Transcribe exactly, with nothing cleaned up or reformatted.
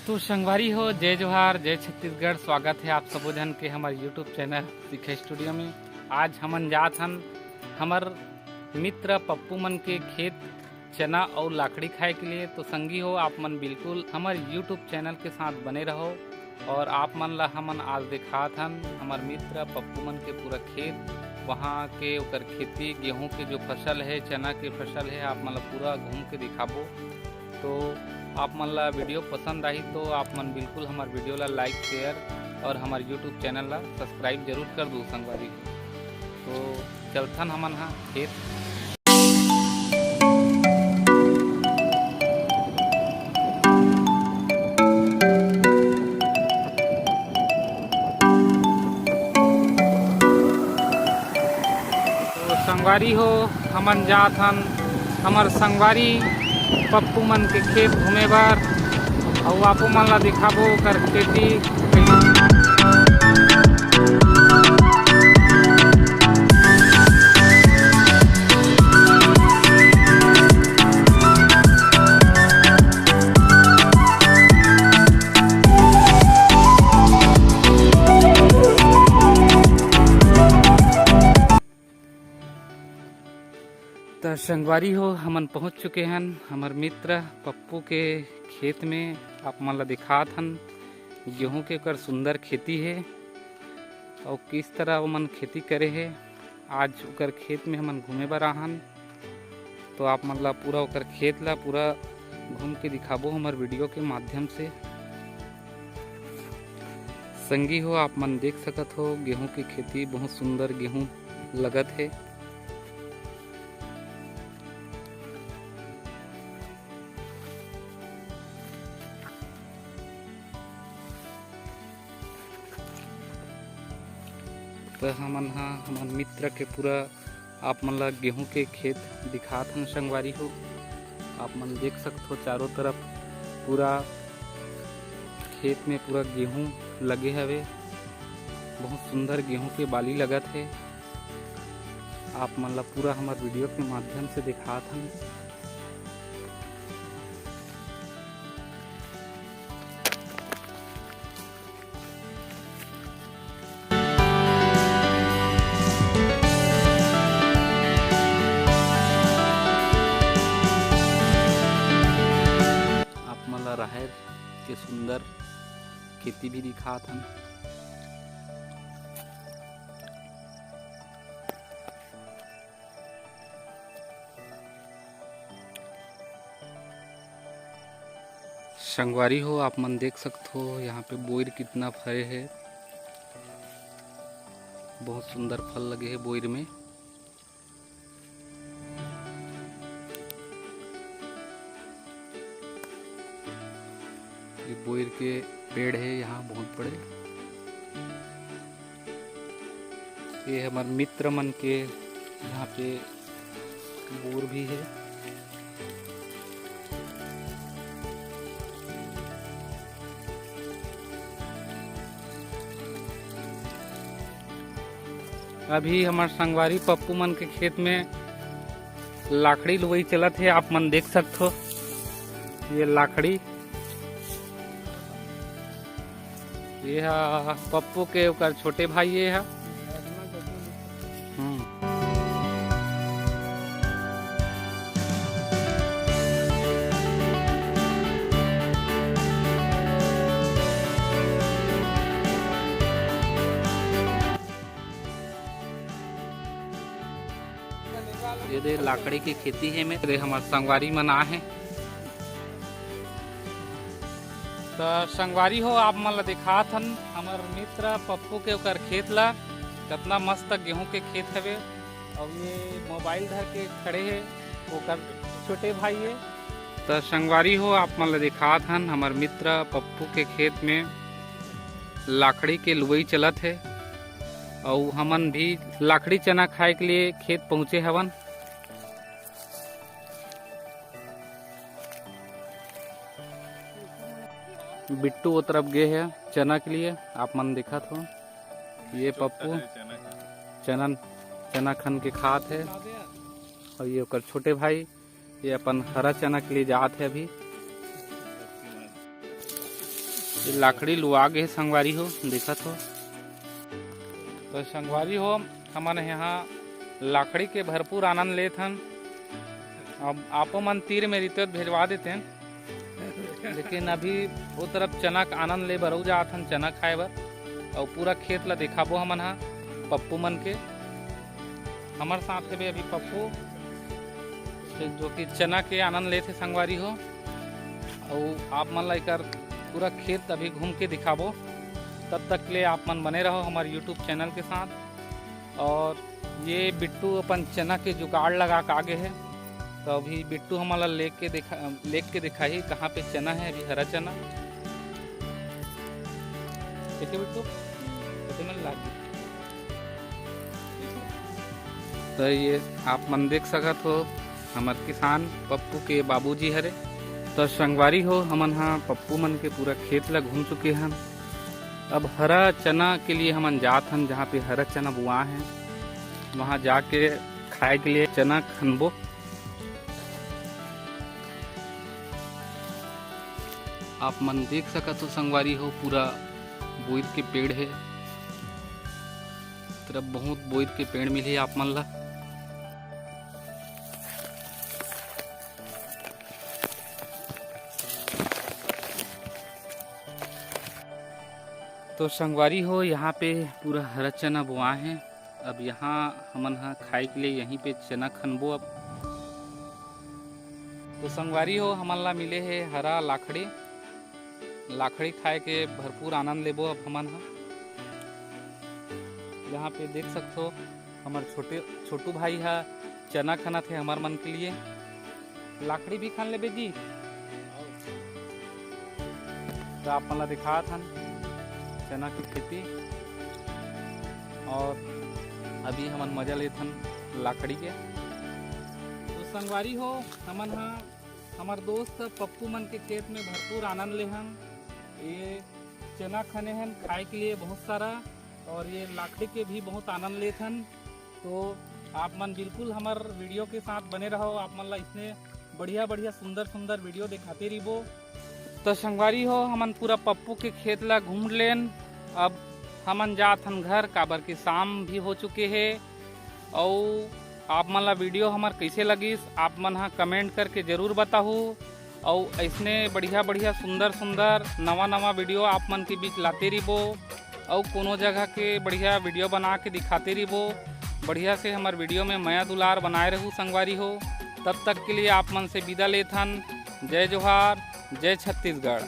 तो संगवारी हो, जय जोहार, जय छत्तीसगढ़। स्वागत है आप सबो झन के हमर YouTube चैनल सीखे स्टूडियो में। आज हमन जात हन हमर मित्र पप्पू मन के खेत चना अउ लाखड़ी खाए के लिए। तो संगी हो, आप मन बिल्कुल हमर YouTube चैनल के साथ बने रहो और आप मन ला हमन आज दिखात हन हमर मित्र पप्पू मन के पूरा खेत, वहाँ के ओकर खेती, गेहूं के जो फसल है, चना के फसल है, आप मन ला पूरा घूम के दिखाबो। तो आप मन ला वीडियो पसंद आही तो आप मन बिल्कुल हमर वीडियो ला like, share और हमर YouTube चैनल ला subscribe जरूर कर दू संगवारी। तो चलथन हमन हा खेत। तो संगवारी हो, हमन जात हन हमर संगवारी पप्पू मन के खेत घूमे बर, अउ आपो मन ला दिखाबो ओकर खेती। त संगवारी हो, हमन पहुंच चुके हन हमर मित्र पप्पू के खेत में। आप मन ला दिखात हन गेहूं के ओकर सुंदर खेती हे अउ किस तरह ओमन खेती करे हे। आज ओकर खेत में हमन घूमे बर आहन, तो आप मन ला पूरा ओकर खेत ला पूरा घूम के दिखाबो हमर वीडियो के माध्यम से। संगी हो, आप मन देख सकत हो, गेहूं के खेती, बहुत सुंदर गेहूं लगत हे। तो हमन हा हमर मित्र के पूरा आप मन ला गेहूं के खेत दिखात हन संगवारी हो। आप मन देख सकत हो, चारों तरफ पूरा खेत में पूरा गेहूं लगे हवे। बहुत सुंदर गेहूं के बाली लगत हे। आप मन ला पूरा हमर वीडियो के माध्यम से दिखात हन। आप मन ला राहेर के सुंदर खेती भी दिखात हन। संगवारी हो, आप मन देख सकत हो, यहाँ पे बोइर कितना फरे हे। बहुत सुंदर फल लगे हे बोइर में। ये बोइर के पेड़ हे यहाँ बहुत बड़े। ये हमर मित्र मन के यहाँ पे बोर भी हे। अभी हमर संगवारी पप्पू मन के खेत में लाखड़ी लुवई चलत हे, आप मन देख सकत हो। ये लाखड़ी, ये हा पप्पू के ओकर छोटे भाई ये हा। हम्म। ये दे लाखड़ी के खेती हे में, ये दे हमर संगवारी मन आ हे। त संगवारी हो, आप मन ला दिखात हन हमर मित्र पप्पू के ओकर खेत ला, कतना मस्त गेहूं के खेत हवे। अउ ये मोबाइल धर के खड़े हे, ओकर छोटे भाई हे। त संगवारी हो, आप मन ला दिखात हन हमर मित्र पप्पू के खेत में लाखड़ी के लुवई चलत हे। अउ हमन भी लाखड़ी चना खाए के लिए खेत पहुंचे हवन। बिट्टू ओ तरफ गे हे चना के लिए, आप मन देखत हो। ये पप्पू चना, चना खन के खात हे, अउ ये ओकर छोटे भाई, ये अपन हरा चना के लिए जात हे अभी। ये लाखड़ी लुआ गे हे संगवारी हो, देखत हो। तो संगवारी हो, हमन यहाँ लाखड़ी के भरपूर आनंद लेत हन। अब आपो मन तीर में रितेव त भेजवा देतेन, लेकिन अभी वो तरफ चना के आनंद ले बर अउ जात हन, चना खाए बर। अउ पूरा खेत ला दिखाबो हमन हा पप्पू मन के। हमर साथ हवे अभी पप्पू, जो कि चना के आनंद लेत हे संगवारी हो। अउ आप मन ला एकर पूरा खेत अभी घूम के दिखाबो। तब तक के लिए आप मन बने रहो हमारे YouTube चैनल के साथ। और ये बिट्टू अपन चना के जुगाड़ लगा के आगे है, तो अभी बिट्टू हमन ला लेके दिखा, लेके दिखाही कहाँ पे चना है, अभी हरा चना। ठीक है बिट्टू, कते मन लागी? तो ये आप मन देख सकत हो, हमर किसान पप्पू के बाबूजी हरे। तो संगवारी हो, हमन हा पप्पू मन के पूरा खेत ला घूम चुके हन। अब हरा चना के लिए हमन जात हन, जहाँ पे हरा चना बुआ है, वहाँ जाके खाए के लिए चना खनबो। आप मन देख सकत हो संगवारी हो, पूरा बोइर के पेड़ है, तरफ बहुत बोइर के पेड़ मिली आप मन ला। तो संगवारी हो, यहाँ पे पूरा हरा चना बोआ है। अब यहाँ हमन हा खाए के लिए यहीं पे चना खनबो। अब तो संगवारी हो, हमन ला मिले हे हरा लाखड़ी। लाखड़ी खाए के भरपूर आनंद लेबो अब हमन हा। यहाँ पे देख सकथो, हमर छोटे, छोटू भाई हा चना खनत हे हमर मन के लिए। लाखड़ी भी खन लेबे जी। तो आप मन ला दिखात हन चना की खेती, और अभी हमन मजा लेत हन लाखड़ी के। तो संगवारी हो, हमन हा हमर दोस्त पप्पू मन के खेत में भरपूर आनंद ले हन। ये चना खने हन खाए के लिए बहुत सारा, और ये लाखड़ी के भी बहुत आनंद लेत हन। तो आप मन बिल्कुल हमर वीडियो के साथ बने रहो, आप मन ला इसने बढ़िया बढ़िया सुंदर सुंदर वीडियो दिखाते रहिबो। तो संगवारी हो, हमन पूरा पप्पू के खेत ला घूम लेन। अब हमन जात हन घर, काबर कि शाम भी हो चुके हे। अउ आप मन ला वीडियो हमर कइसे लगिस, आप मन हा कमेंट करके जरूर बताहू। अउ अइसने बढ़िया बढ़िया सुंदर सुंदर नवा नवा वीडियो आप मन के बीच लाते रहिबो। अउ कोनो जगह के बढ़िया वीडियो बना के दिखाते रहिबो। बढ़िया से हमर वीडियो में मया दुलार बनाए रहू संगवारी हो। तब तक के लिए आप मन से विदा लेथन। जय जोहार, जय छत्तीसगढ़।